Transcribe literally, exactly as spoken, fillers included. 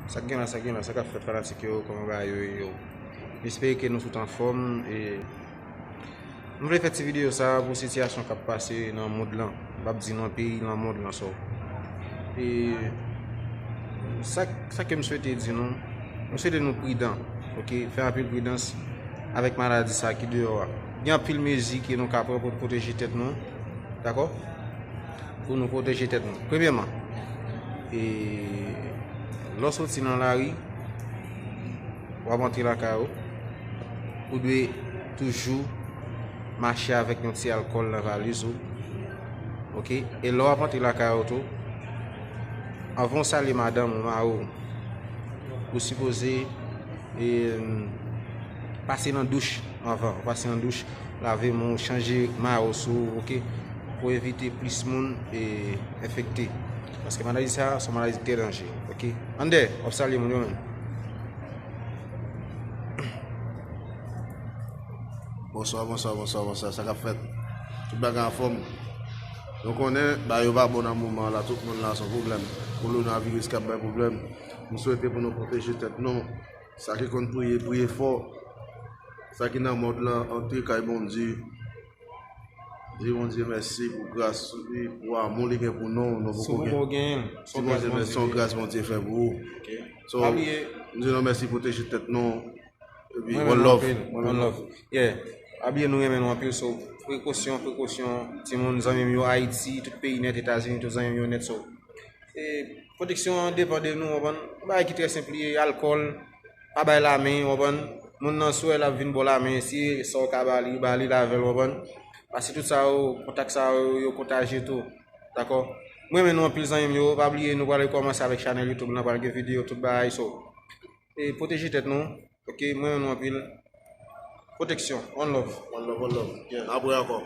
Sa k gen la, sa k gen la, sa k ap fèt fanatik yo, kòman bagay yo ye yo. M espere ke nou tout anfòm e m vle fè ti videyo sa a pou sitiyasyon k ap pase nan mond lan. M p ap di nan peyi, nan mond lan so. E sa, sa ke m swete di nou, m swete nou pridan, oke? Fè anpil pridans avèk maladi sa ki deyò a. Gen anpil mezi ke nou ka pran pou n pwoteje tèt nou, dakò? Pou nou pwoteje tèt nou. Premyèman, e lè w soti nan lari, w ap antre lakay ou, ou dwe toujou mache avèk yon ti alkòl nan valiz ou. Oke? E lè w ap antre lakay ou tou, anvan w salye madanm ou, mari w, ou sipoze e, pase nan douch anvan, pase nan douch, lave men w, chanje mayo sou ou, oke? Pou evite plis moun e enfekte. Paske maladi sa, se yon maladi trè danje, oke? Andè, w ap salye moun yo menm. Bonswa, bonswa, bonswa, bonswa. Sa k ap fèt? Tout bagay anfòm. Nou konnen bagay yo pa bon nan moman la, tout moun la se yon pwoblèm. Kowonaviris k ap bay pwoblèm. M swete pou nou pwoteje tèt nou. Sa ki konn priye, priye fò. Sa ki nan mond lan, antre kay Bondye. Di Bondye mèsi pou gras li, pou amou li gen pou nou. Nou poko gen. Si w poko gen l, se yon gras Bondye fè pou ou. So, m di nou mèsi, pwoteje tèt nou. Epi, one love. One love. Yeah. Pa bliye nou renmen nou anpil, so prekosyon, prekosyon, timoun, zanmi m yo, Ayiti, tout peyi nèt, Etazini, tout zanmi m yo nèt, so. E pwoteksyon an depann de nou, w konprann? Yon bagay ki trè senp li ye, alkòl, pa bay lamen, w konprann? Moun nan sou w, l ap vin ba w lamen, si sa w ka ba li, ba li, lave l, w konprann? Paske tout sa yo, kontak sa yo, yo kontajye tou. Dakò? Mwen renmen nou anpil zanmi m yo, pa bliye nou pral rekòmanse avèk chanèl YouTube lan, pral gen videyo tout bagay, so. E pwoteje tèt nou, oke, mwen renmen nou anpil. Pwoteksyon, one love. One love, one love. Yeah. Apre ankò.